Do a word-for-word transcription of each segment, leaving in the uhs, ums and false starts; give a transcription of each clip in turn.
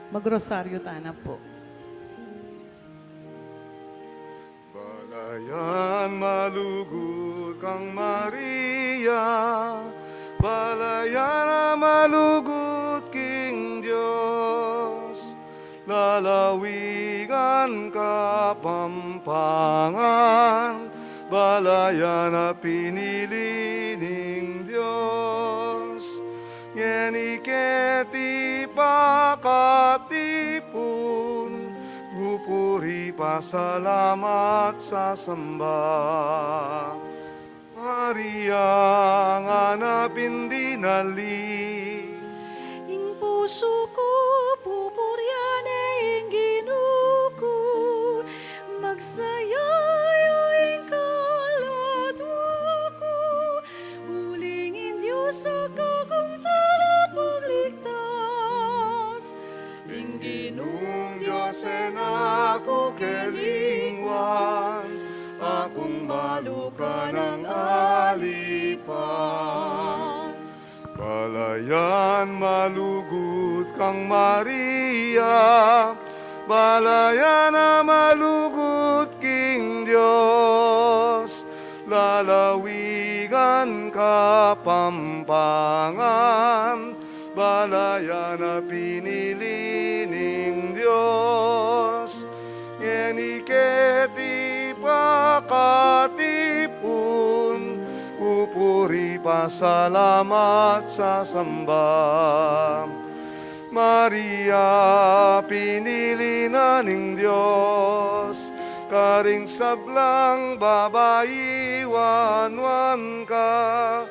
Magrosaryo tana pu. Balayan malugud kang Maria, balayan a malugud king Dios, lalawigan Kapampangan, balayan a pinili ning Dios. Ngeni keti pakatipun, pupuri, pasalamat, sasamba. Maria, ngana pin dinali. Ing pusu ku, pupurian ne ing Ginu ku, magsaya ya ing kaladwa ku, uling ing Dios a kakung talapagligtas. Ing Ginung Dios e na ku kelingwan, akung maluka nang alipan. Balayan malugud kang Maria, balayan a malugud king Dios, lalawigan Kapampangan, balayan a pinili ning Dios. Ngeni keti pakatipun, pupuri, pasalamat, sasamba. Maria, pinili na ning Dios, karing sablang babai wanuan ka.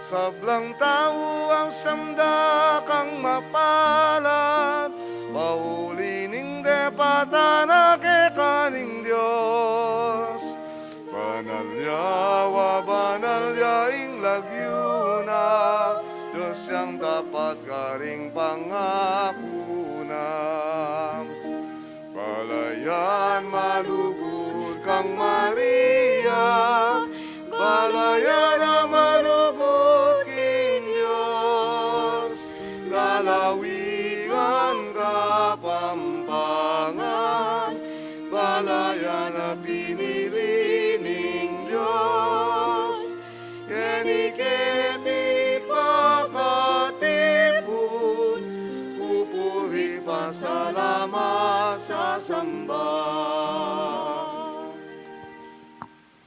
Sablang tau ampong da kang mapalad, pauli ning depatan na keka ning Dios. Banal ya, wa banal ya ing lagyu na, Dios yang tapat karing pangaku na. Balayan malugud kang Maria, balayan a malugud king Dios, lalawigan Kapampangan, balayan a pinili ning Dios. Ngeni keti pakatipun, pupuri, pasalamat, sasamba.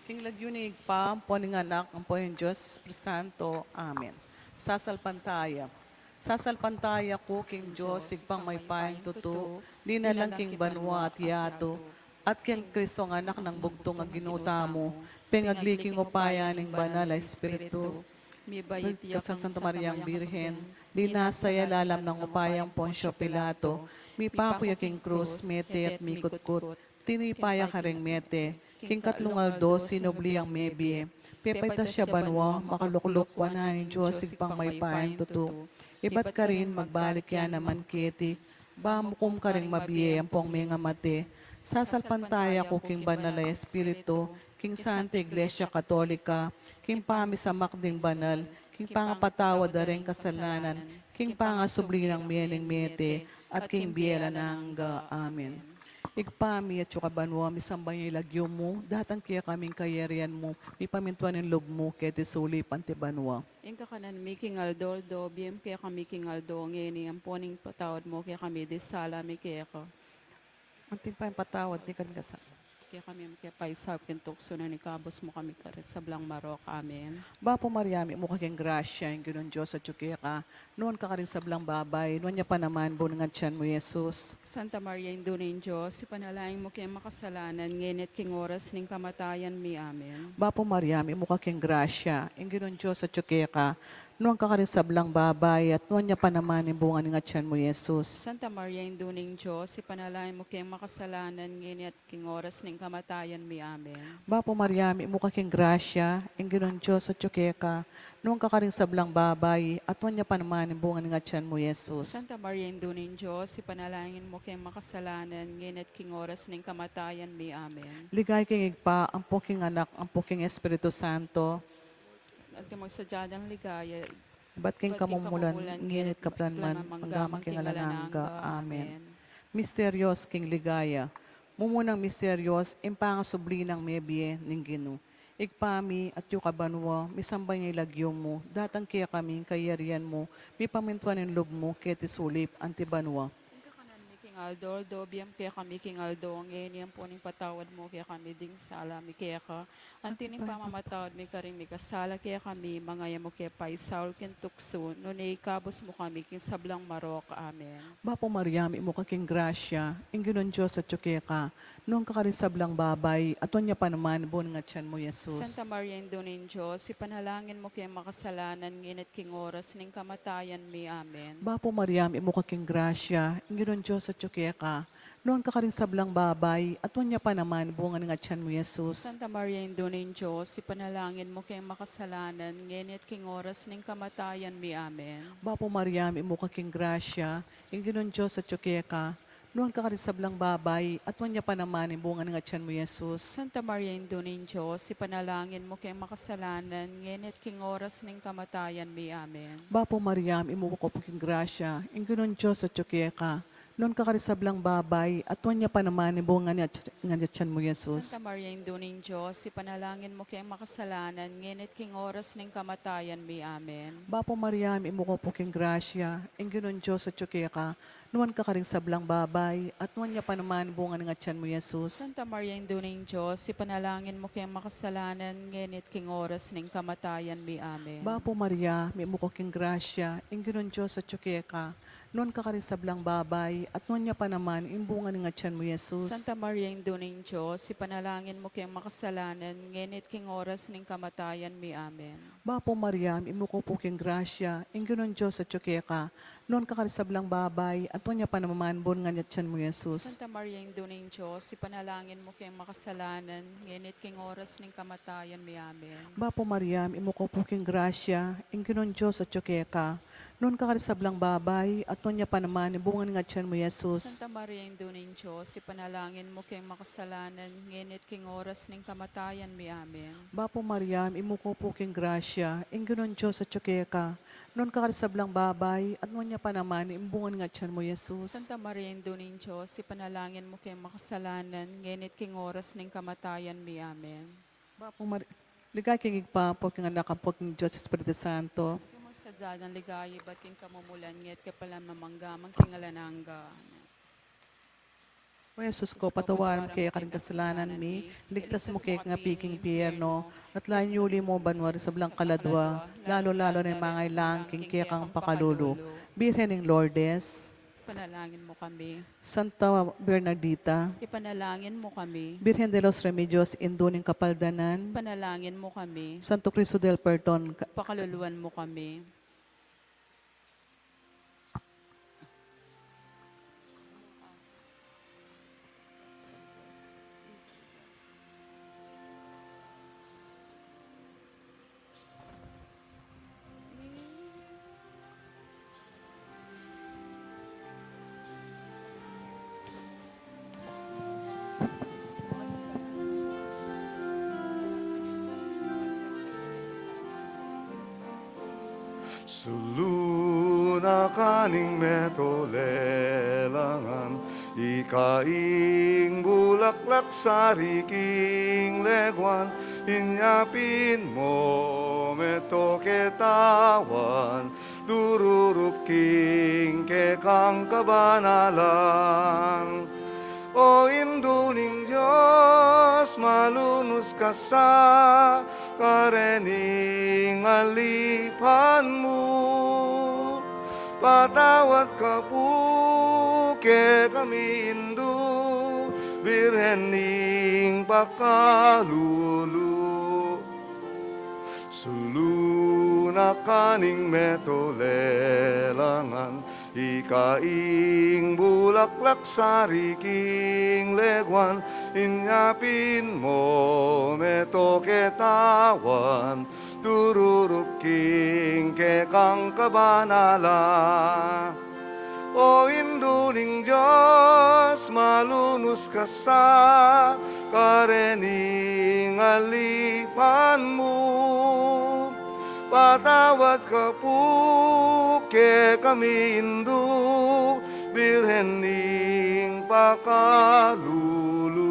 King lagyu ning Ibpa, ampo ning Anak, ampo ning Dios Espiritu Santo. Amen. Sasalpantaya. Sasalpantaya ku king Dios, Ibpang mayupayang tutu, linalang king banua at yatu, at king Kristong Anak nang bugtung a Ginu tamu, pengagli king upaya ning Banal a Espiritu. Mibait ya kang Santa Mariang Birhen, linasa ya lalam nang upayang Poncio Pilato, mipaku ya king krus, mete at mikutkut, tinipa ya karing mete, king katlung aldo sinubli yang mebie, pepaitas ya banua, makalukluk wanan ning Dios Ibpang mayupayang tutu. Ibat karin magbalik ya naman keti, ba mukum karing mabie ampong mengamate. Sasalpantaya ku king Banal a Espiritu, king Santa Iglesia Katolika, king pamisamak ding banal, king pangapatawad da ring kasalanan, king pangasubli nang mie ning mete, at king bie alang angga. Amen. Ibpa mi, atsu ka banua, misamban ya ing lagyu mu, datang kekami ing kayarian mu, mipamintuan ing lub mu, keti sulip anti banua. Ing kakanan mi king aldo-aldo, ibie mu kekami king aldo ngeni, ampon ipatawad mu kekami ding sala mi keka. Anti pa ing patawad mi karing kasala. Kekami, e mu ke paisaul king tuksu, nune ikabus mu kami karing sablang marok. Amen. Bapu Maria, mitmu ka king grasya, ing Ginung Dios atsu keka, nuan ka karing sablang babai, nuan ya pa naman bunga ning atian mu, Jesus. Santa Maria, Indu ning Dios, ipanalangin mu keng makasalanan, ngeni at king oras ning kamatayan mi. Amen. Bapu Maria, mitmu ka king grasya, ing Ginung Dios atsu keka, nuan ka karing sablang babai, at nuan ya pa naman ing bunga ning atian mu, Jesus. Santa Maria, Indu ning Dios, ipanalangin mu keng makasalanan, ngeni at king oras ning kamatayan mi. Amen. Bapu Maria, mitmu ka king grasya, ing Ginung Dios atsu keka, nuan ka karing sablang babai, at nuan ya pa naman ing bunga ning atian mu, Jesus. Santa Maria, Indu ning Dios, ipanalangin mu keng makasalanan, ngeni at king oras ning kamatayan mi. Amen. Ligaya king Ibpa, ampo king Anak, ampo king Espiritu Santo. At king magsadya dang ligaya, ibat king kamumulan, ngeni at kapilan man, mangga man king alang angga. Amen. Misterios king ligaya. Mumunang misterios, ing pangasubli nang mebie ning Ginu. Ibpa mi, atyu ka banua, misamban ya ing lagyu mu, datang kekami ing kayarian mu, mipamintuan ing lub mu, keti sulip anti banua. Ing kakanan mi king aldo-aldo, ibie mu kekami king aldo ngeni, ampon ipatawad mu kekami ding sala mi keka, anti ning pamamatawad mi karing mikasala kekami, manga e mu ke paisaul king tuksu, nune ikabus mu kami king sablang marok. Amen. Bapu Maria, mitmu ka king grasya, ing Ginung Dios atyu keka, nuan ka karing sablang babai, at nuan ya pa naman ing bunga ning atian mu, Jesus. Santa Maria, Indu ning Dios, ipanalangin mu keng makasalanan, ngeni at king oras ning kamatayan mi. Amen. Bapu Maria, mitmu ka king grasya, ing Ginung Dios atyu keka, nuan ka karing sablang babai, at nuan ya pa naman ing bunga ning atian mu, Jesus. Santa Maria, Indu ning Dios, ipanalangin mu keng makasalanan, ngeni at king oras ning kamatayan mi. Amen. Bapu Maria, mitmu ka king grasya, ing Ginung Dios atyu keka, nuan ka karing sablang babai, at nuan ya pa naman ing bunga ning atian mu, Jesus. Santa Maria, Indu ning Dios, ipanalangin mu keng makasalanan, ngeni at king oras ning kamatayan mi. Amen. Bapu Maria, mitmu ka king grasya, ing Ginung Dios atyu keka, nuan ka karing sablang babai, at nuan ya pa naman ing bunga ning atian mu, Jesus. Santa Maria, Indu ning Dios, ipanalangin mu keng makasalanan, ngeni at king oras ning kamatayan mi. Amen. Bapu Maria, mitmu ka king grasya, ing Ginung Dios atyu keka, nuan ka karing sablang babai, at nuan ya pa naman ing bunga ning atian mu, Jesus. Santa Maria, Indu ning Dios, ipanalangin mu keng makasalanan, ngeni at king oras ning kamatayan mi. Amen. Bapu Maria, mitmu ka king grasya, ing Ginung Dios atyu keka, nuan ka karing sablang babai, at nuan ya pa naman ing bunga ning atian mu, Jesus. Santa Maria, Indu ning Dios, ipanalangin mu keng makasalanan, ngeni at king oras ning kamatayan mi. Amen. Bapu Maria, mitmu ka king grasya, ing Ginung Dios atyu keka, nuan ka karing sablang babai, at nuan ya pa naman ing bunga ning atian mu, Jesus. Santa Maria, Indu ning Dios, ipanalangin mu keng makasalanan, ngeni at king oras ning kamatayan mi. Amen. Bapu Maria, mitmu ka king grasya, ing Ginung Dios atyu keka, nuan ka karing sablang babai, at nuan ya pa naman ing bunga ning atian mu, Jesus. Santa Maria, Indu ning Dios, ipanalangin mu keng makasalanan, ngeni at king oras ning kamatayan mi. Amen. Bapu Maria, mitmu ka king grasya, ing Ginung Dios atyu keka, nuan ka karing sablang babai, at nuan ya pa naman ing bunga ning atian mu, Jesus. Santa Maria, Indu ning Dios, ipanalangin mu keng makasalanan, ngeni at king oras ning kamatayan mi. Amen. Bapu Maria, ligaya king Ibpa, ampon king Anak, ampon king Dios Espiritu Santo. King masadya nang ligaya, ibat king kamumulan, ngeni at kapilan man, mangga man king alang angga. Amen. O Jesus ko, patawaran mu ke karing kasalanan mi, iligtas mu ke king api king impyerno, at laluan mu king banua ring sablang kaladua, lalu-lalu na ring mangailangan king kekang pakalulu. Birhen ning Lourdes. Ipanalangin mu kami. Santa Bernardita. Ipanalangin mu kami. Virgen de los Remedios, Indu ning Kapaldanan. Ipanalangin mu kami. Santo Cristo del Perdon, ka- Pakaluluan mu kami. Sulu na ka ning meto lelangan, ika ing bulaklak sari king leguan, inya pin mo meto ketawan, dururup king kekang kabanalan. O Indu ning Dios, malunus ka sa karening alipan mu. Patawad ka pu kekami Indu, Birhen ning pakalulu. Sulu na ka ning meto lelangan, ika ing bulaklak sari king leguan, inya pin mo meto ketawan, dururup king kekang kabanalan. O Indu ning Dios, malunus ka sa karening alipan mu. Patawad ka pu kekami Indu, Birhen ning pakalulu.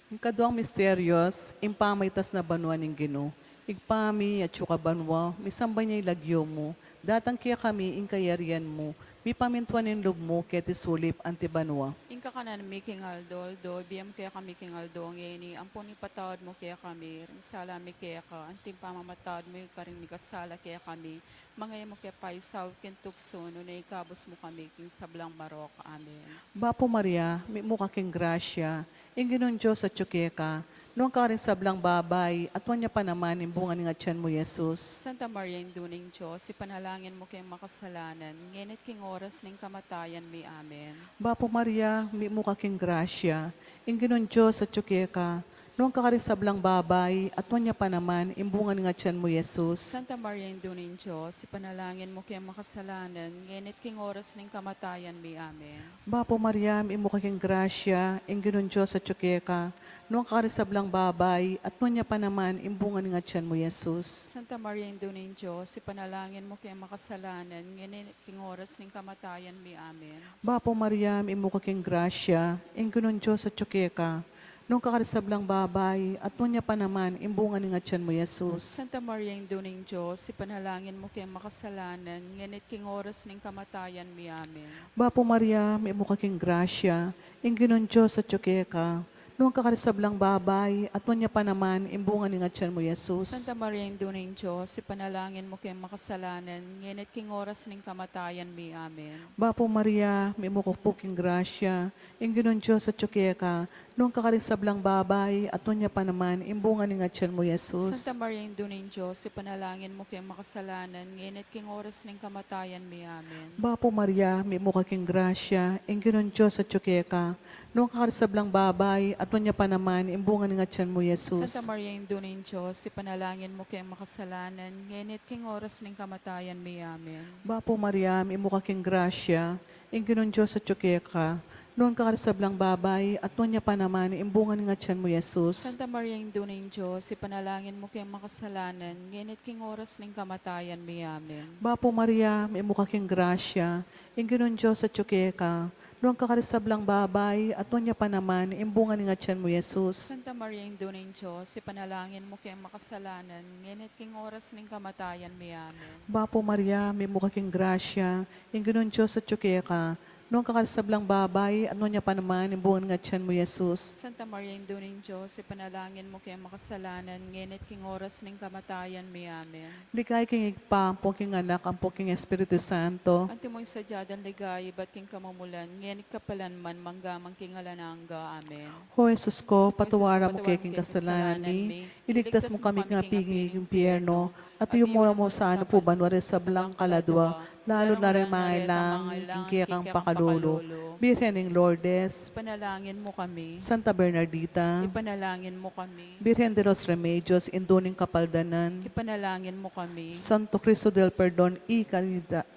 Ing kaduang misterios, ing pamaitas na banua ning Ginu. Ibpa mi, atsu ka banua, misamban ya ing lagyu mu, datang kekami ing kayarian mu, mipamintuan ing lub mu keti sulip anti banua. Ing kakanan mi king aldo-aldo, ibie mu kekami king aldo ngeni, ampon ipatawad mu kekami ring sala mi keka, anti ing pamamatawad mi karing mikasala kekami, manga e mu ke paisaul king tuksu, nune ikabus mu kami king sablang marok. Amen. Bapu Maria, mitmu ka king grasya, ing Ginung Dios atyu keka, nuan ka karing sablang babai, at nuan ya pa naman ing bunga ning atian mu, Jesus. Santa Maria, Indu ning Dios, ipanalangin mu keng makasalanan, ngeni at king oras ning kamatayan mi. Amen. Bapu Maria, mitmu ka king grasya, ing Ginung Dios atyu keka, nuan ka karing sablang babai, at nuan ya pa naman ing bunga ning atian mu, Jesus. Santa Maria, Indu ning Dios, ipanalangin mu keng makasalanan, ngeni at king oras ning kamatayan mi. Amen. Bapu Maria, mitmu ka king grasya, ing Ginung Dios atyu keka, nuan ka karing sablang babai, at nuan ya pa naman ing bunga ning atian mu, Jesus. Santa Maria, Indu ning Dios, ipanalangin mu keng makasalanan, ngeni at king oras ning kamatayan mi. Amen. Bapu Maria, mitmu ka king grasya, ing Ginung Dios atyu keka, nuan ka karing sablang babai, at nuan ya pa naman ing bunga ning atian mu, Jesus. Santa Maria, Indu ning Dios, ipanalangin mu keng makasalanan, ngeni at king oras ning kamatayan mi. Amen. Bapu Maria, mitmu ka king grasya, ing Ginung Dios atyu keka, nuan ka karing sablang babai, at nuan ya pa naman ing bunga ning atian mu, Jesus. Santa Maria, Indu ning Dios, ipanalangin mu keng makasalanan, ngeni at king oras ning kamatayan mi. Amen. Bapu Maria, mitmu ka pu king grasya, ing Ginung Dios atyu keka, nuan ka karing sablang babai, at nuan ya pa naman ing bunga ning atian mu, Jesus. Santa Maria, Indu ning Dios, ipanalangin mu keng makasalanan, ngeni at king oras ning kamatayan mi. Amen. Bapu Maria, mitmu ka king grasya, ing Ginung Dios atyu keka, nuan ka karing sablang babai, at nuan ya pa naman ing bunga ning atian mu, Jesus. Santa Maria, Indu ning Dios, ipanalangin mu keng makasalanan, ngeni at king oras ning kamatayan mi. Amen. Bapu Maria, mitmu ka king grasya, ing Ginung Dios atyu keka, nuan ka karing sablang babai, at nuan ya pa naman ing bunga ning atian mu, Jesus. Santa Maria, Indu ning Dios, ipanalangin mu keng makasalanan, ngeni at king oras ning kamatayan mi. Amen. Bapu Maria, mitmu ka king grasya, ing Ginung Dios atyu keka, nuan ka karing sablang babai, at nuan ya pa naman ing bunga ning atian mu, Jesus. Santa Maria, Indu ning Dios, ipanalangin mu keng makasalanan, ngeni at king oras ning kamatayan mi. Amen. Bapu Maria, mitmu ka king grasya, ing Ginung Dios atyu keka, nuan ka karing sablang babai, at nuan ya pa naman ing bunga ning atian mu, Jesus. Santa Maria, Indu ning Dios, ipanalangin mu keng makasalanan, ngeni at king oras ning kamatayan mi. Amen. Ligaya king Ibpa, ampon king Anak, ampon king Espiritu Santo. Anti mo ing sadya dang ligaya, ibat king kamumulan, ngeni at kapilan man, mangga man king alang angga. Amen. O Jesus ko, patuaran mu kami king kasalanan mi, iligtas mu kami king api king impyerno, at iyus mu naman king banua ring sablang kaladua, lalu na ring mangailangan king kekang pakalulu. Birhen ning Lourdes, ipanalangin mu kami. Santa Bernardita, ipanalangin mu kami. Birhen de los Remedios, Indu ning Kapaldanan, ipanalangin mu kami. Santo Cristo del Perdon y Caridad,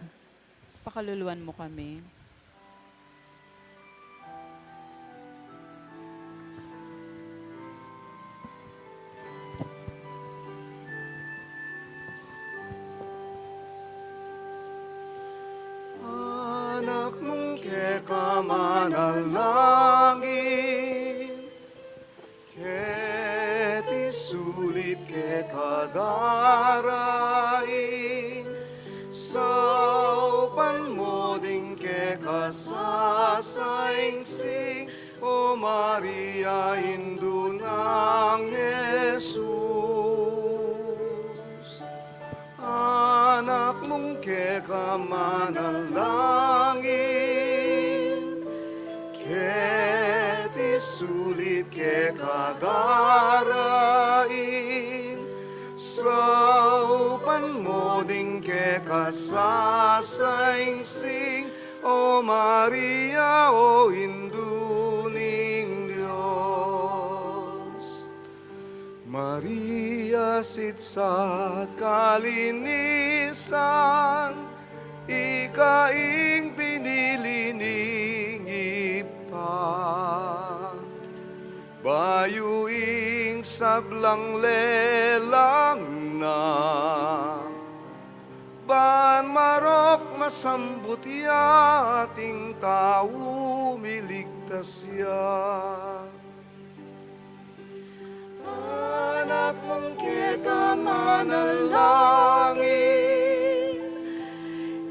pakaluluan mu kami. Anak mung keka manalangin, keti sulip keka darain, saupan mo ding keka sasaingsing, O Maria, Indu nang Jesus. Anak mung keka manalangin, keti sulip keka darain, saupan mo ding keka sasaingsing, O Maria, o Indu ning Dios. Maria, sitsat kalinisan, ika ing pinili ning Ibpa. Bayu ing sablang lelang na, An marok masambut ya, ating tau miligtas ya. Anak mung keka manalangin,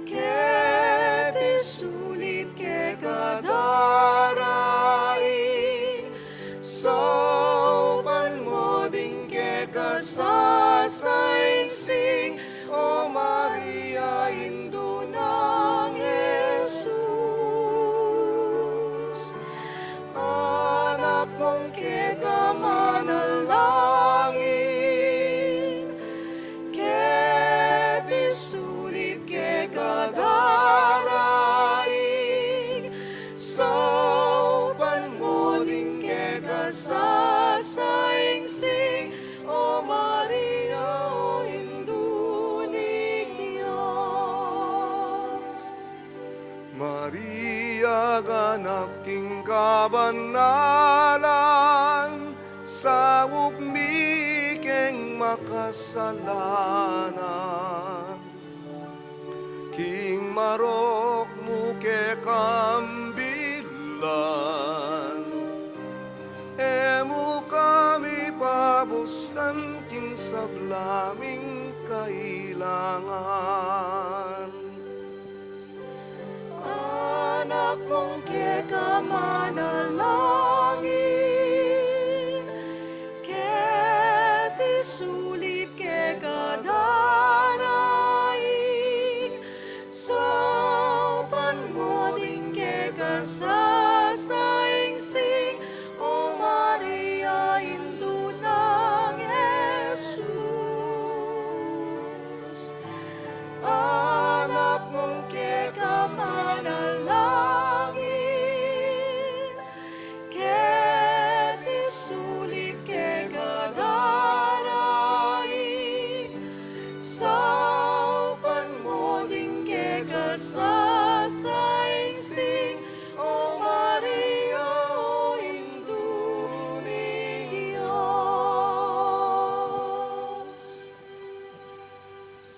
keti sulip keka daraing, saupan mu ding keka sasaingsing, O Maria, Indu nang Jesus. Anak mung keka manalangin, keti sulip keka daraing, saupan mu ding keka sasaingsing, O Maria, o Indu ning Dios. Maria, ganap king kabanalan, saup mi keng makasalanan. King marok mu kekang billan, e mu kami pabustan king sabla ming kailangan. Anak mung keka manalangin, keti sulip keka daraing, saupan mu ding keka sasaingsing, O Maria, Indu nang Jesus. Anak mung keka manalangin, keti sulip keka daraing, saupan mu ding keka sasaingsing, O Maria, o Indu ning Dios.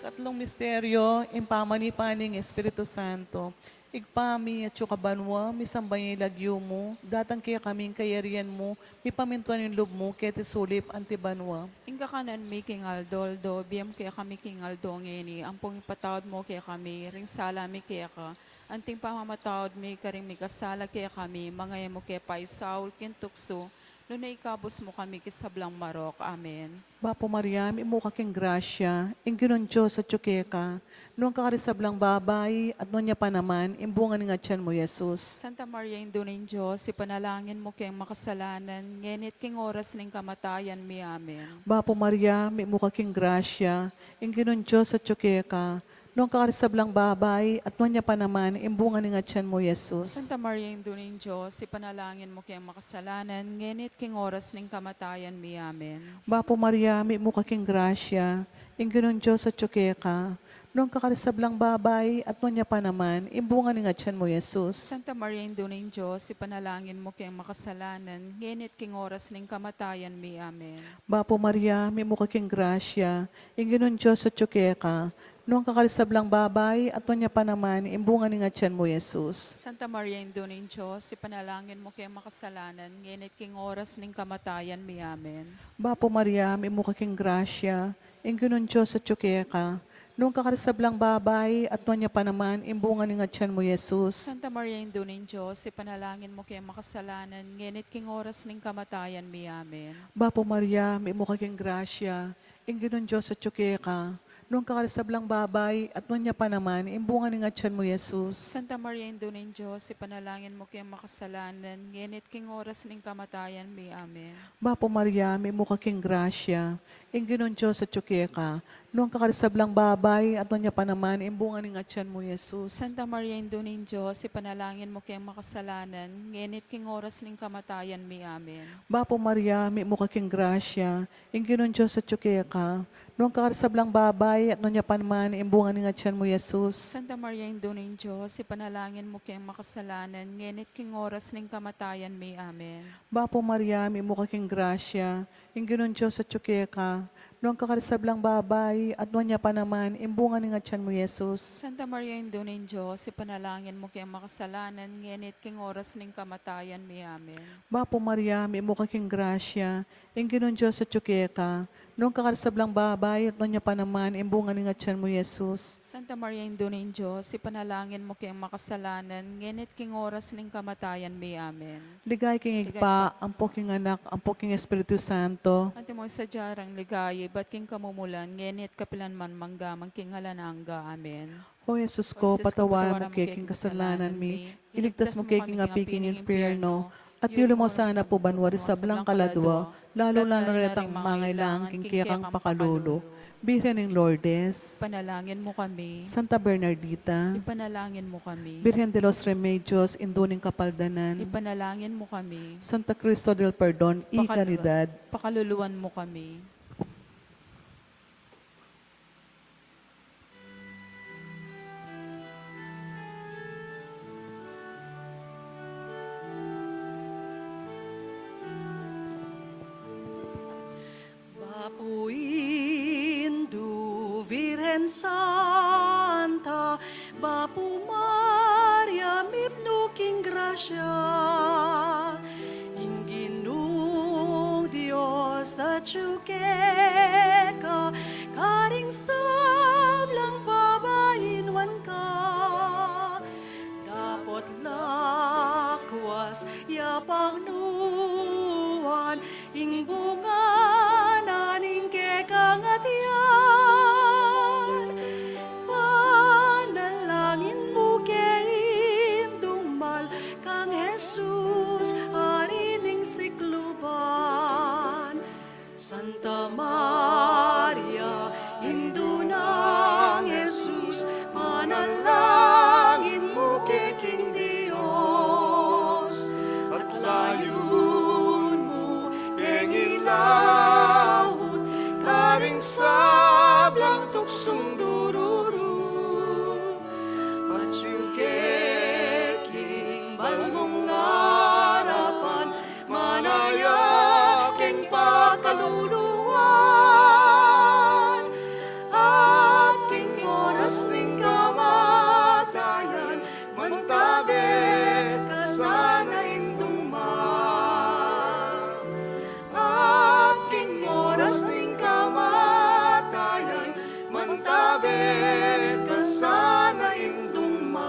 Katlung misteryo, ing pamanipa ning Espiritu Santo. Ibpa mi, atsu ka banua, misamban ya ing lagyu mu, datang kekami ing kayarian mu, mipamintuan ing lub mu, keti sulip anti banua. Ing kakanan mi king aldo-aldo, ibie mu kekami king aldo ngeni, ampong ipatawad mu kekami ring sala mi keka, anti ing pamamatawad mi karing mikasala kekami, manga e mu ke paisaul king tuksu, nune ikabus mu kami king sablang marok. Amen. Bapu Maria, mitmu ka king grasya, ing Ginung Dios atyu keka, nuan ka karing sablang babai, at nuan ya pa naman ing bunga ning atian mu, Jesus. Santa Maria, Indu ning Dios, ipanalangin mu keng makasalanan, ngeni at king oras ning kamatayan mi. Amen. Bapu Maria, mitmu ka king grasya, ing Ginung Dios atyu keka, nuan ka karing sablang babai, at nuan ya pa naman ing bunga ning atian mu, Jesus. Santa Maria, Indu ning Dios, ipanalangin mu keng makasalanan, ngeni at king oras ning kamatayan mi. Amen. Bapu Maria, mitmu ka king grasya, ing Ginung Dios atyu keka, nuan ka karing sablang babai, at nuan ya pa naman ing bunga ning atian mu, Jesus. Santa Maria, Indu ning Dios, ipanalangin mu keng makasalanan, ngeni at king oras ning kamatayan mi. Amen. Bapu Maria, mitmu ka king grasya, ing Ginung Dios atyu keka, nuan ka karing sablang babai, at nuan ya pa naman ing bunga ning atian mu, Jesus. Santa Maria, Indu ning Dios, ipanalangin mu keng makasalanan, ngeni at king oras ning kamatayan mi. Amen. Bapu Maria, mitmu ka king grasya, ing Ginung Dios atyu keka, nuan ka karing sablang babai, at nuan ya pa naman ing bunga ning atian mu, Jesus. Santa Maria, Indu ning Dios, ipanalangin mu keng makasalanan, ngeni at king oras ning kamatayan mi. Amen. Bapu Maria, mitmu ka king grasya, ing Ginung Dios atyu keka, nuan ka karing sablang babai, at nuan ya pa naman ing bunga ning atian mu, Jesus. Santa Maria, Indu ning Dios, ipanalangin mu keng makasalanan, ngeni at king oras ning kamatayan mi. Amen. Bapu Maria, mitmu ka king grasya, ing Ginung Dios atyu keka, nuan ka karing sablang babai, at nuan ya pa naman ing bunga ning atian mu, Jesus. Santa Maria, Indu ning Dios, ipanalangin mu keng makasalanan, ngeni at king oras ning kamatayan mi. Amen. Bapu Maria, mitmu ka king grasya, ing Ginung Dios atyu keka, nuan ka karing sablang babai, at nuan ya pa naman ing bunga ning atian mu, Jesus. Santa Maria, Indu ning Dios, ipanalangin mu keng makasalanan, ngeni at king oras ning kamatayan mi. Amen. Bapu Maria, mitmu ka king grasya, ing Ginung Dios atyu keka, Nuan ka karing sablang babai, at nuan ya pa naman ing bunga ning atian mu, Jesus. Santa Maria, Indu ning Dios, ipanalangin mu keng makasalanan, ngeni at king oras ning kamatayan mi. Amen. Bapu Maria, mitmu ka king grasya, ing Ginung Dios atyu keka. Nuan ka karing sablang babai, at nuan ya pa naman ing bunga ning atian mu, Jesus. Santa Maria, Indu ning Dios, ipanalangin mu keng makasalanan, ngeni at king oras ning kamatayan mi. Amen. Ligaya king Ibpa, ampo king Anak, ampo king Espiritu Santo. Antimo ing sadya rang ligaya, ibat king kamumulan, ngeni at kapilan man, mangga man king alang angga. Amen. O Jesus ko, patawad mu ke king kasalanan mi, iligtas mu ke king api king infierno, at iuli mu sana pu banua ding sablang kaladua, lalu-lalu na retang mangailangan king kekang pakalulu. Birhen ning Lourdes. Ipanalangin mu kami. Santa Bernardita. Ipanalangin mu kami. Birhen de los Remedios, Indu ning Kapaldanan. Ipanalangin mu kami. Santa Cristo del Perdon y Caridad. Pakaluluan mu kami. Bapu, Indu, Virgen Santa, Bapu Maria, mipnu king grasya, ing Ginung Dios atyu keka, karing sablang babai nuan ka, dapot lakwas ya pang nuan ing bunga na ning kekang atian. Panalangin mu ke, Indung mal kang Jesus, Ari ning sikluban. Santa Maria, Indu nang Jesus, manalangin mu ke king Dios, at layun mu keng ilaut karing sablang tuksu dururu. Atyu ke king bal mung arapan, manaya keng pakaluluan, at king oras ning kamatayan, mantabe ka sana, Indung mal. At king oras ning kamatayan, mantabe ka sana, Indung mal.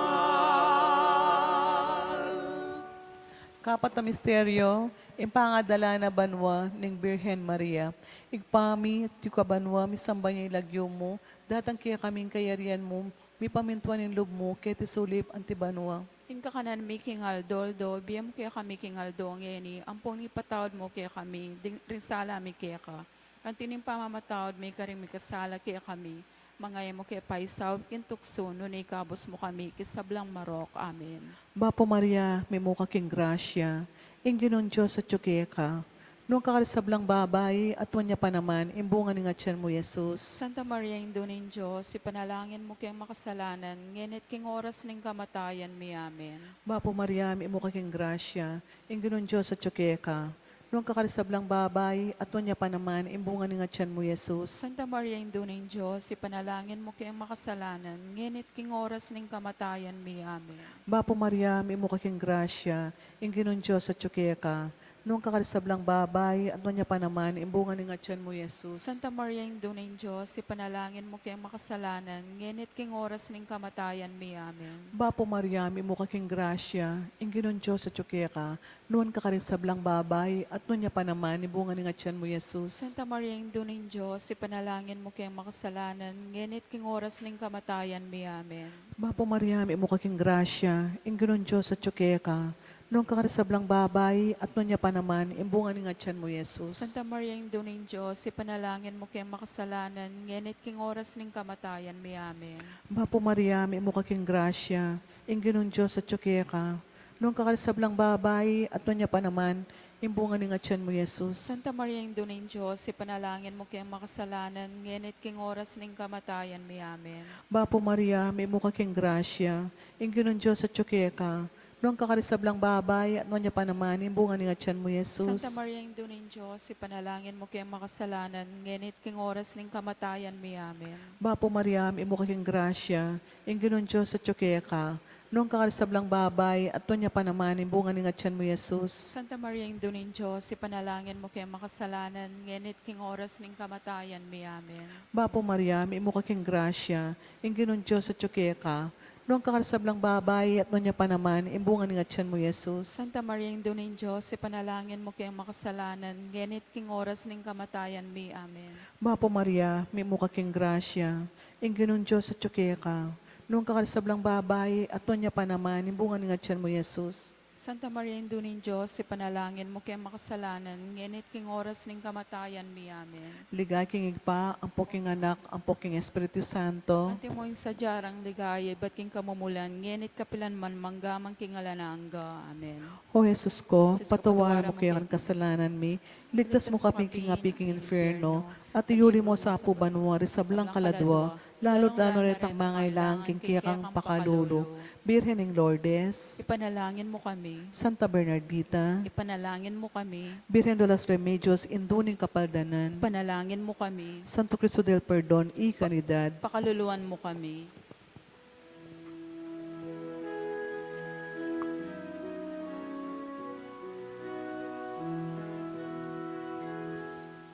Kapat a misteryo, ing pangadala na banua ning Birhen Maria. Ibpa mi, atyu ka banua, misamban ya ing lagyu mu, datang kekami ing kayarian mu, mipamintuan ing lub mu, keti sulip anti banua. Ing kakanan mi king aldo-aldo, ibie mu kekami king aldo ngeni, ampon ipatawad mu kekami ding, ring sala mi keka, anti ning pamamatawad mi karing mikasala kekami. Manga e mu ke paisaul king tuksu, nune ikabus mu kami king sablang marok. Amen. Bapu Maria, mitmu ka king grasya, ing Ginung Dios atyu keka. Nuan ka karing sablang babai, at nuan ya pa naman ing bunga ning atian mu, Jesus. Santa Maria, Indu ning Dios, ipanalangin mu keng makasalanan, ngeni at king oras ning kamatayan mi. Amen. Bapu Maria, mitmu ka king grasya, ing Ginung Dios atyu keka. Nuan ka karing sablang babai, at nuan ya pa naman ing bunga ning atian mu, Jesus. Santa Maria, Indu ning Dios, ipanalangin mu keng makasalanan, ngeni at king oras ning kamatayan mi. Amen. Bapu Maria, mitmu ka king grasya, ing Ginung Dios atyu keka. Nuan ka karing sablang babai, at nuan ya pa naman ing bunga ning atian mu, Jesus. Santa Maria, Indu ning Dios, ipanalangin mu keng makasalanan, ngeni at king oras ning kamatayan mi. Amen. Bapu Maria, mitmu ka king grasya, ing Ginung Dios atyu keka. Nuan ka karing sablang babai, at nuan ya pa naman ing bunga ning atian mu, Jesus. Santa Maria, Indu ning Dios, ipanalangin mu keng makasalanan, ngeni at king oras ning kamatayan mi. Amen. Bapu Maria, mitmu ka king grasya, ing Ginung Dios atyu keka. Nuan ka karing sablang babai, at nuan ya pa naman ing bunga ning atian mu, Jesus. Santa Maria, Indu ning Dios, ipanalangin mu keng makasalanan, ngeni at king oras ning kamatayan mi. Amen. Bapu Maria, mitmu ka king grasya, ing Ginung Dios atyu keka. Nuan ka karing sablang babai, at nuan ya pa naman ing bunga ning atian mu, Jesus. Santa Maria, Indu ning Dios, ipanalangin mu keng makasalanan, ngeni at king oras ning kamatayan mi. Amen. Bapu Maria, mitmu ka king grasya, ing Ginung Dios atyu keka. Nuan ka karing sablang babai, at nuan ya pa naman ing bunga ning atian mu, Jesus. Santa Maria, Indu ning Dios, ipanalangin mu keng makasalanan, ngeni at king oras ning kamatayan mi. Amen. Bapu Maria, mitmu ka king grasya, ing Ginung Dios atyu keka. Nuan ka karing sablang babai, at nuan ya pa naman ing bunga ning atian mu, Jesus. Santa Maria, Indu ning Dios, ipanalangin mu keng makasalanan, ngeni at king oras ning kamatayan mi. Amen. Bapu Maria, mitmu ka king grasya, ing Ginung Dios atyu keka. Nuan ka karing sablang babai, at nuan ya pa naman ing bunga ning atian mu, Jesus. Santa Maria, Indu ning Dios, ipanalangin mu keng makasalanan, ngeni at king oras ning kamatayan mi. Amen. Bapu Maria, mitmu ka king grasya, ing Ginung Dios atyu keka. Nuan ka karing sablang babai, at nuan ya pa naman ing bunga ning atian mu, Jesus. Santa Maria, Indu ning Dios, ipanalangin mu keng makasalanan, ngeni at king oras ning kamatayan mi. Amen. Ligaya king Ibpa, ampo king Anak, ampo king Espiritu Santo. Antimo ing sadya rang ligaya ibat king kamumulan, ngeni at kapilan man, mangga man king alang angga. Amen. O Jesus ko, Jesus ko, patawara mu kami king kasalanan mi, iligtas mu kami king api king infierno, at iyuli mu sa banua ring sablang kaladua, lalu-lalu na retang mangailangan king kekang pakalulu. Birhen ning Lourdes, ipanalangin mu kami. Santa Bernardita, ipanalangin mu kami. Birhen de los Remedios, Indu ning Kapaldanan, ipanalangin mu kami. Santo Cristo del Perdon y Caridad, pakaluluan mu kami.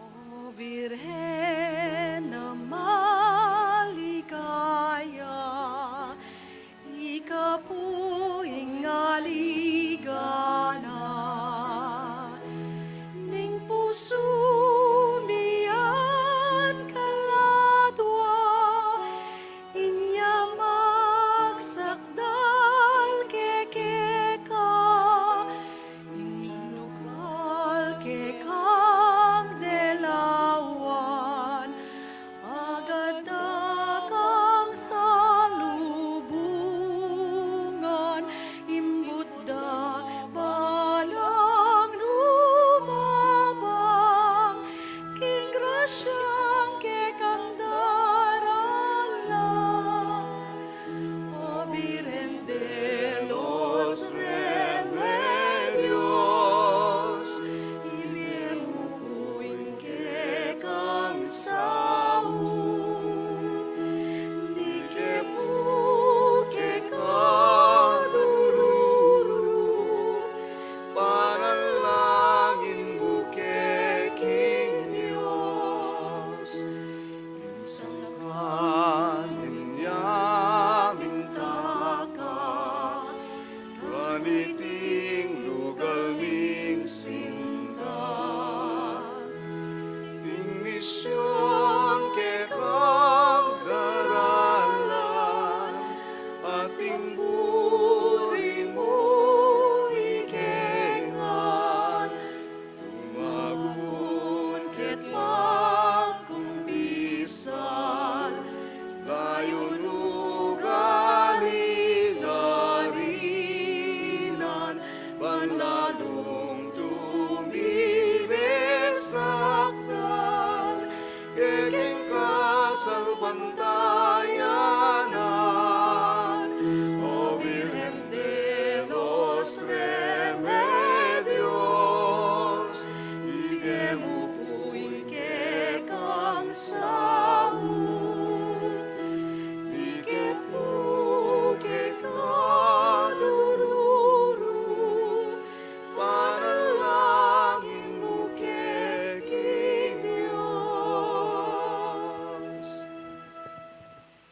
O Virgen a maligaya, ika pu ing aliganan ning pusu mi at kaladua, inya magsakdal keka, ing lugal kekang delawan, agad da kang salubungan, imbut da balang lumabang, king grasyang kekang daralan. O Virgen de los Remedios, ibie mu pu ing kekang saut, ni ke pu kekang dururu, panalangin mu ke king Dios. Ing sangkan ning yaminta ka, kaniting lugal ming sinta, ting misyun kekang daralan, at ing buri mu ike ngan, tumagun ket mangkumpisal, layun ugali la rinan, ban lalung tumibe sakdal, kekeng kasalpantayanan. O Virgen de los Remedios, ibie mu pu ing kekang saut, ni ke pu kekang dururu, panalangin mu ke king Dios.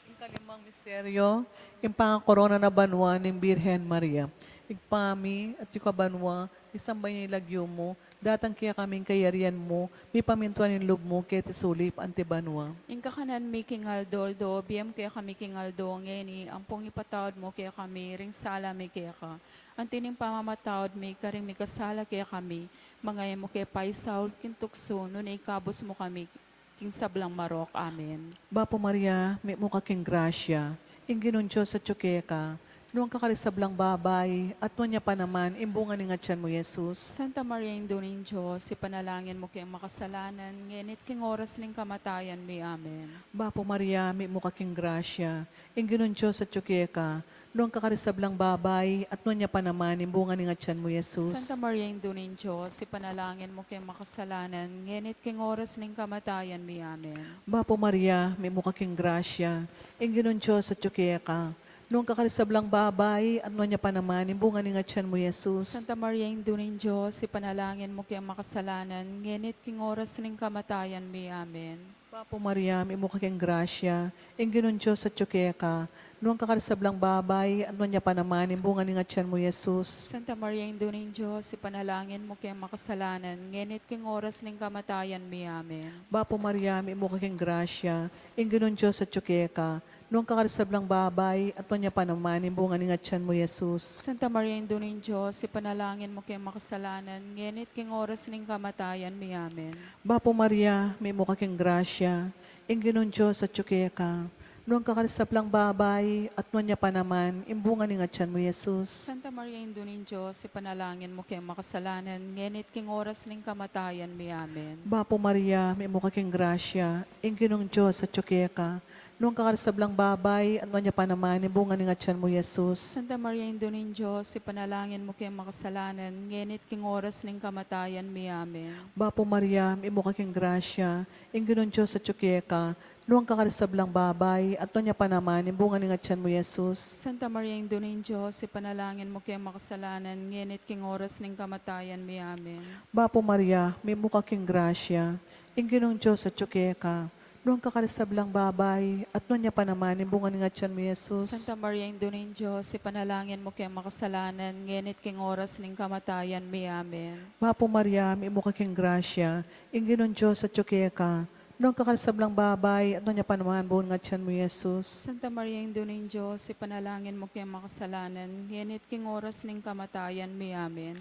Ing kalimang misteryo, ing pangakorona na banua ning Birhen Maria. Ibpa mi, atyu ka banua, misamban ya ing lagyu mu, datang kekami ing kayarian mu, mipamintuan ing lub mu keti sulip anti banua. Ing kakanan mi king aldo-aldo, ibie mu kekami king aldo ngeni, ampong ipatawad mu kekami ring sala mi keka, anti ning pamamatawad mi karing mikasala kekami. Manga e mu ke paisaul king tuksu, nune ikabus mu kami king sablang marok. Amen. Bapu Maria, mitmu ka king grasya, ing Ginung Dios atyu keka. nuan ka karing sablang babai, at nuan ya pa naman ing bunga ning atian mu, Jesus. Santa Maria, Indu ning Dios, ipanalangin mu keng makasalanan, ngeni at king oras ning kamatayan mi. Amen. Bapu Maria, mitmu ka king grasya, ing Ginung Dios atyu keka, nuan ka karing sablang babai, at nuan ya pa naman ing bunga ning atian mu, Jesus. Santa Maria, Indu ning Dios, ipanalangin mu keng makasalanan, ngeni at king oras ning kamatayan mi. Amen. Bapu Maria, mitmu ka king grasya, ing Ginung Dios atyu keka, nuan ka karing sablang babai, at nuan ya pa naman ing bunga ning atian mu, Jesus. Santa Maria, Indu ning Dios, ipanalangin mu keng makasalanan, ngeni at king oras ning kamatayan mi. Amen. Bapu Maria, mitmu ka king grasya, ing Ginung Dios atyu keka, nuan ka karing sablang babai, at nuan ya pa naman ing bunga ning atian mu, Jesus. Santa Maria, Indu ning Dios, ipanalangin mu keng makasalanan, ngeni at king oras ning kamatayan mi. Amen. Bapu Maria, mitmu ka king grasya, ing Ginung Dios atyu keka, nuan ka karing sablang babai, at nuan ya pa naman ing bunga ning atian mu, Jesus. Santa Maria, Indu ning Dios, ipanalangin mu keng makasalanan, ngeni at king oras ning kamatayan mi. Amen. Bapu Maria, mitmu ka king grasya, ing Ginung Dios atyu keka, nuan ka karing sablang babai, at nuan ya pa naman ing bunga ning atian mu, Jesus. Santa Maria, Indu ning Dios, ipanalangin mu keng makasalanan, ngeni at king oras ning kamatayan mi. Amen. Bapu Maria, mitmu ka king grasya, ing Ginung Dios atyu keka, nuan ka karing sablang babai, at nuan ya pa naman ing bunga ning atian mu, Jesus. Santa Maria, Indu ning Dios, ipanalangin mu keng makasalanan, ngeni at king oras ning kamatayan mi. Amen. Bapu Maria, mitmu ka king grasya, ing Ginung Dios atyu keka, nuan ka karing sablang babai, at nuan ya pa naman ing bunga ning atian mu, Jesus. Santa Maria, Indu ning Dios, ipanalangin mu keng makasalanan, ngeni at king oras ning kamatayan mi. Amen. Bapu Maria, mitmu ka king grasya, ing Ginung Dios atyu keka, nuan ka karing sablang babai, at nuan ya pa naman ing bunga ning atian mu, Jesus. Santa Maria, Indu ning Dios, ipanalangin mu keng makasalanan, ngeni at king oras ning kamatayan mi. Amen. Bapu Maria, mitmu ka king grasya, ing Ginung Dios atyu keka, nuan ka karing sablang babai, at nuan ya pa naman bunga ning atian mu, Jesus. Santa Maria, Indu ning Dios, ipanalangin mu keng makasalanan, ngeni at king oras ning kamatayan mi. Amen.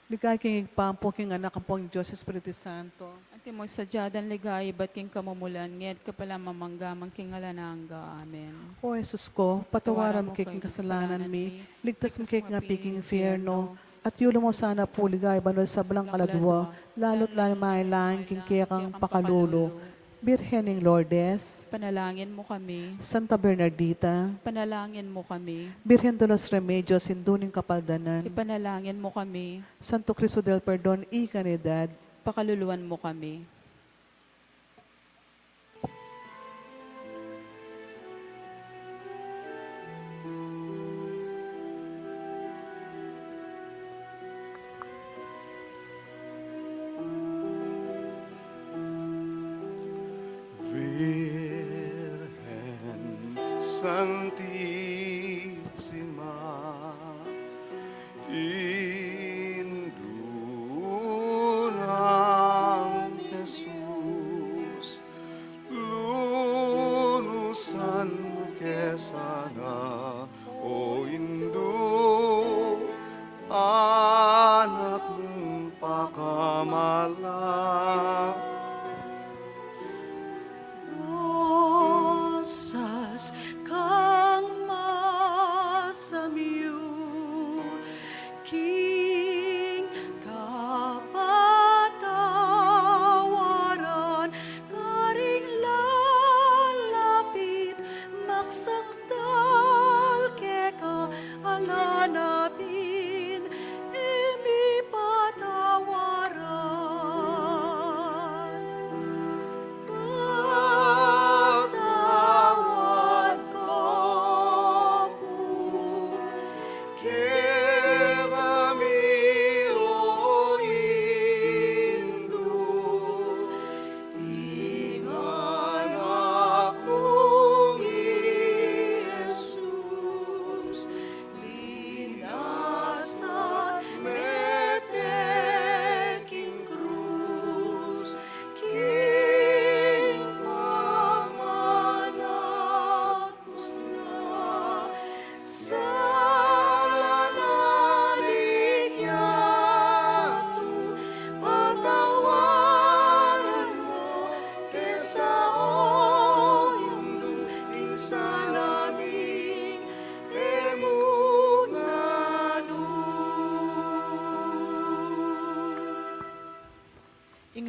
Ligaya king Ibpa, ampo king Anak, ampo king Dios Espiritu Santo. Antimo ing sadya dang ligaya ibat king kamumulan, ngeni at kapilan man, mangga man king alang angga. Amen. O Jesus ko, patawaran mu kami king kasalanan mi, ligtas mu kami king api king infierno, at iuli mu sana pu king ligaya banua ding sablang kaladua, lalu na ring mangailangan king kekang pakalulu. Birhen ning Lourdes, ipanalangin mu kami. Santa Bernardita, ipanalangin mu kami. Birhen de los Remedios, Indu ning Kapaldanan, ipanalangin mu kami. Santo Cristo del Perdon y Caridad, pakaluluan mu kami. Virgen Santisima, Indu nang Jesus, lunusan mu ke sana, o Indu, Anak mung pakamala. Rosas kang masamyu, king kapatawaran, karing lalapit magsandal keka, ala na pin e mi patawaran.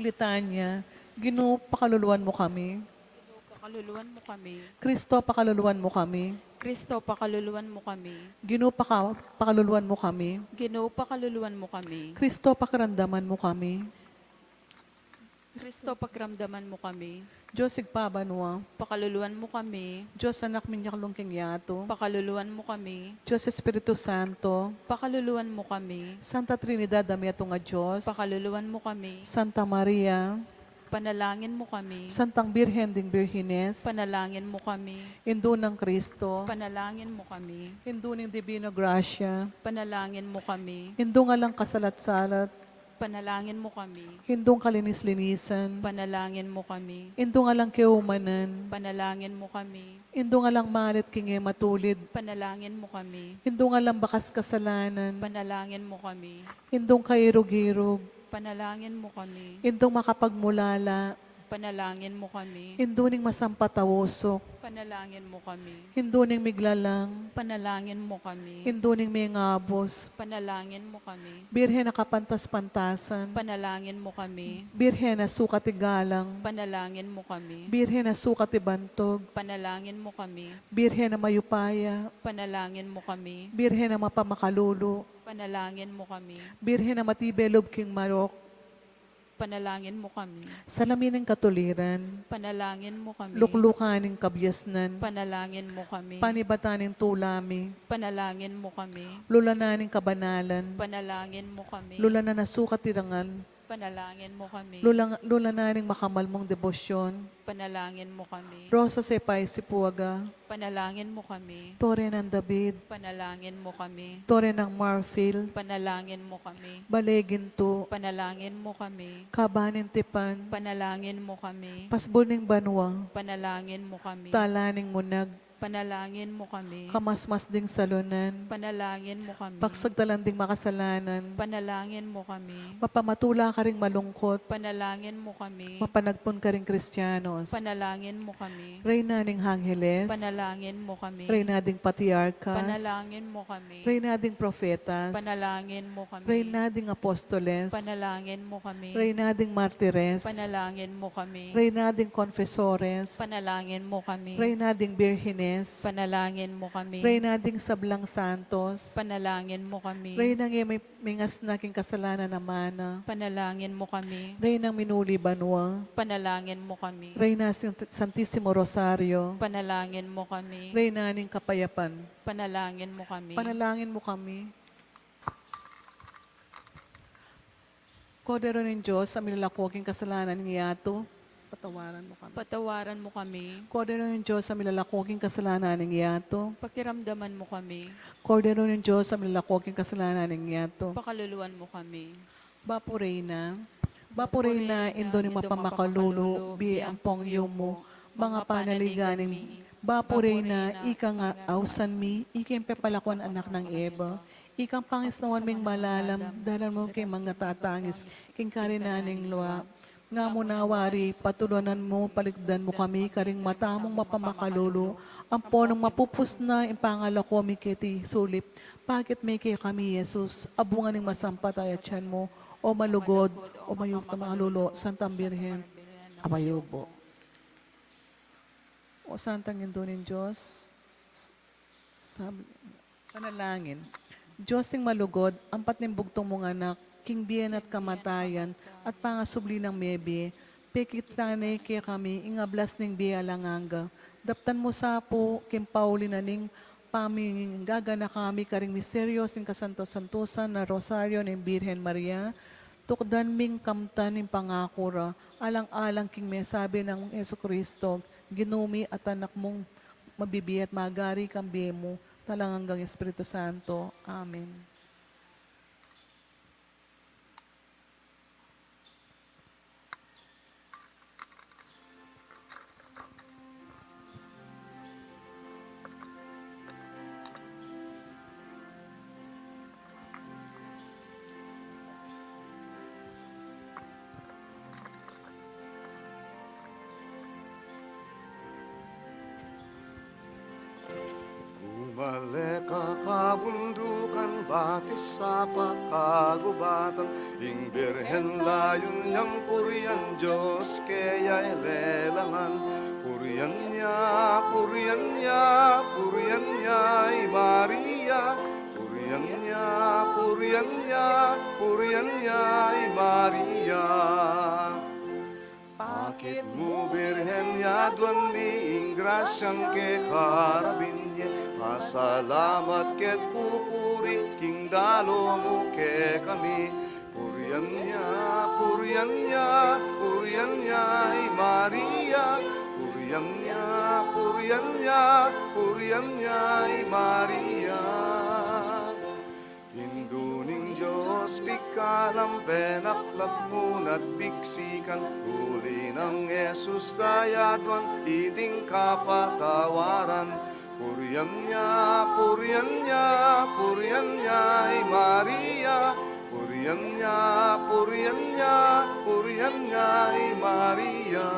Litanya. Ginu, pakaluluan mu kami. Ginu, pakaluluan mu kami. Kristo, pakaluluan mu kami. Kristo, pakaluluan mu kami. Ginu, paka-, pakaluluan mu kami. Ginu, pakaluluan mu kami. Kristo, pakiramdaman mu kami. Kristo, pakiramdaman mu kami. Dios Ibpa banua, pakaluluan mu kami. Dios Anak, minyaklung king yatu, pakaluluan mu kami. Dios Espiritu Santo, pakaluluan mu kami. Santa Trinidad a metung a Dios, pakaluluan mu kami. Santa Maria, panalangin mu kami. Santang Birhen ding Birhenes, panalangin mu kami. Indu nang Kristo, panalangin mu kami. Indu ning Divino Gracia, panalangin mu kami. Indung alang kasalat-salat, panalangin mu kami. Indung kalinis-linisan, panalangin mu kami. Indung alang keumanan, panalangin mu kami. Indung alang malit king e matulid, panalangin mu kami. Indung alang bakas kasalanan, panalangin mu kami. Indung kairug-irug, panalangin mu kami. Indung makapagmulala, panalangin mu kami. Indu ning masampat a usuk, panalangin mu kami. Indu ning miglalang, panalangin mu kami. Indu ning mengabus, panalangin mu kami. Birhen a kapantas-pantasan, panalangin mu kami. Birhen a sukat igalang, panalangin mu kami. Birhen a sukat ibantug, panalangin mu kami. Birhen a mayupaya, panalangin mu kami. Birhen a mapamakalulu, panalangin mu kami. Birhen a matibe lub king marok, panalangin mu kami. Salamin ning katuliran, panalangin mu kami. Luklukan ning kabiasnan, panalangin mu kami. Panibatan ning tula mi, panalangin mu kami. Lulanan ning kabanalan, panalangin mu kami. Lulanan a sukat irangal, panalangin mu kami. Lulang-, lulanan ning makamal mung debosyon, panalangin mu kami. Rosas e paisipuaga, panalangin mu kami. Tore nang David, panalangin mu kami. Tore nang marfil, panalangin mu kami. Bale gintu, panalangin mu kami. Kaba ning tipan, panalangin mu kami. Pasbul ning banua, panalangin mu kami. Tala ning munag, panalangin mu kami. Kamasmas ding salunan, panalangin mu kami. Pagsagdalan ding makasalanan, panalangin mu kami. Mapamatula karing malungkut, panalangin mu kami. Mapanagpun karing Kristianos, panalangin mu kami. Reyna ning Angeles, panalangin mu kami. Reyna ding Patriarkas, panalangin mu kami. Reyna ding Profetas, panalangin mu kami. Reyna ding Apostoles, panalangin mu kami. Reyna ding Martires, panalangin mu kami. Reyna ding Konfesores, panalangin mu kami. Reyna ding Birhenes, panalangin mu kami. Reyna ding sablang santos, panalangin mu kami. Reynang e mi-, mingasna king kasalanan a mana, panalangin mu kami. Reynang minuli banua, panalangin mu kami. Reyna Santi-, Santisimo Rosario, panalangin mu kami. Reyna ning Kapayapan, panalangin mu kami. Panalangin mu kami. Kordero ning Dios a milalako king kasalanan ning yatu, patawaran mu kami. Patawaran mu kami. Kordero ning Dios a milalako king kasalanan ning yatu, pakiramdaman mu kami. Kordero ning Dios a milalako king kasalanan ning yatu, pakaluluan mu kami. Bapu Reyna, Bapu Reyna, Indu ning mapamakalulu, bie ampong yumu, manga panaligan mi. Bapu Reyna, ika ing ausan mi, ika ing pepalakuan anak nang Eva, ika ing pangisnawan ming malalam, dalan mu king manga tatangis king karinan ning lua. Nga mu na wari, patulunan mu, palikdan mu kami karing mata mung mapamakalulu, ampon nung mapupus na ing pangalako mi keti sulip, pakit mi kekami i Jesus, a bunga ning masampat a atian mu, o malugud, o mayupaya a Mangalulu, Santang Birhen a mayumu. O Santang Indu ning Dios, sabi, panalangin. Dios ning malugud, ampat ning bugtung mung Anak, king bie na at kamatayan, at pangasubli nang mebie, pekit na ne kekami ing ablas ning bie alang angga. Daptan mu sa pu, king pauli na ning paminggaganaka mi karing misteryo ning kasanto-santusan a Rosario ning Birhen Maria, tukdan ming kamtan ing pangaku ra, alang-alang king mesabi nang Jesucristo, Ginu mi at Anak mung mabibie at magari king bie mu, at alang anggang Espiritu Santo. Amen. Gumale ka kabundukan Batis sa pakagubatan, ing Birhen layun yang purian, Dios keyang lelangan. Purian ya, purian ya, purian ya i Maria. Purian ya, purian ya, purian ya i Maria. Akit mu, Birhen, yaduan mi ing grasyang keka ra binye, pasalamat ket pupuri king dalu mu kekami. Purian ya, purian ya, purian ya i Maria. Purian ya, purian ya, purian ya i Maria. Indu ning Dios, pigkalam, penaklap mu na't pigsikan, uli nang Jesus da yaduan iting kapatawaran. Purian ya, purian ya, purian ya i Maria. Purian ya, purian ya, purian ya i Maria.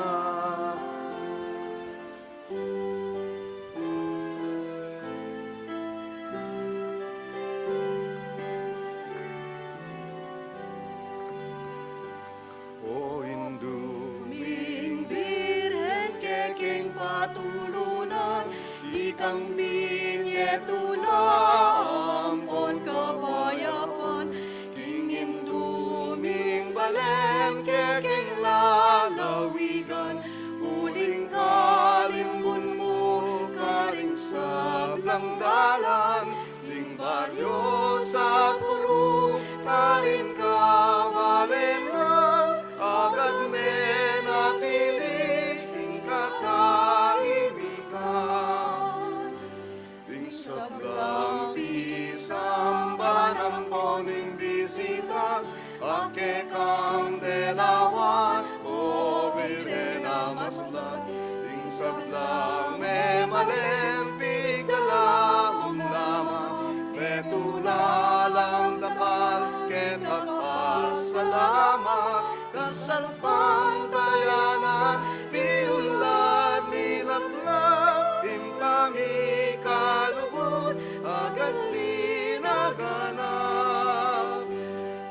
O Indu ming Birhen, kekeng patulunan, ikang binye tula ampon kapayapan. King Indu ming balen, kekeng lalawigan, uling kalimbun mu karing sablang dalan, ling baryo at purok, karing kabalenan, agad menatili ing katahimikan. Ing sablang pisamban ampon ing bisitas, a kekang delawan, o Birhen a maslad. Ing sablang memalen, pigdala mu la man, metula lang dakal keta pasalamat. Kasalpantayanan, miunlad, milaklak, ing pamikalubud, agad pinaganap.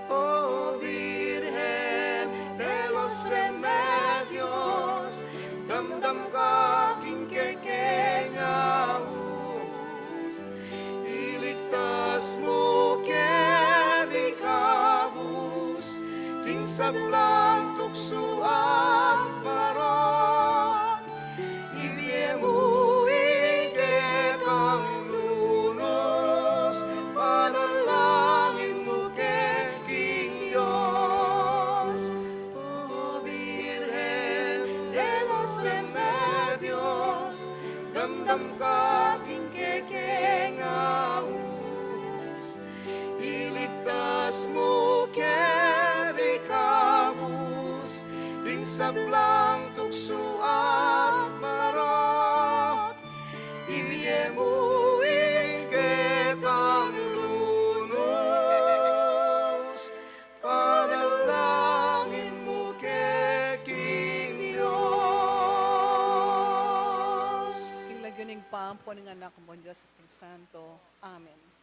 O Virgen de los Remedios, damdam ka king kekeng aus. Iligtas mu keng ikabus, king sablang tuksu at parok. Ibie mu ing kekang lunus, panalangin mu ke king Dios. O Virgen de los Remedios, damdam ka king kekeng aus. Iligtas mu keng ikabus, ing sablang tuksu at parok. Ibie mu ing kekang lunus, panalangin mu ke king Dios. King lagyu ning Ibpa, ampon ning Anak, ampon ning Espiritu Santo. Amen.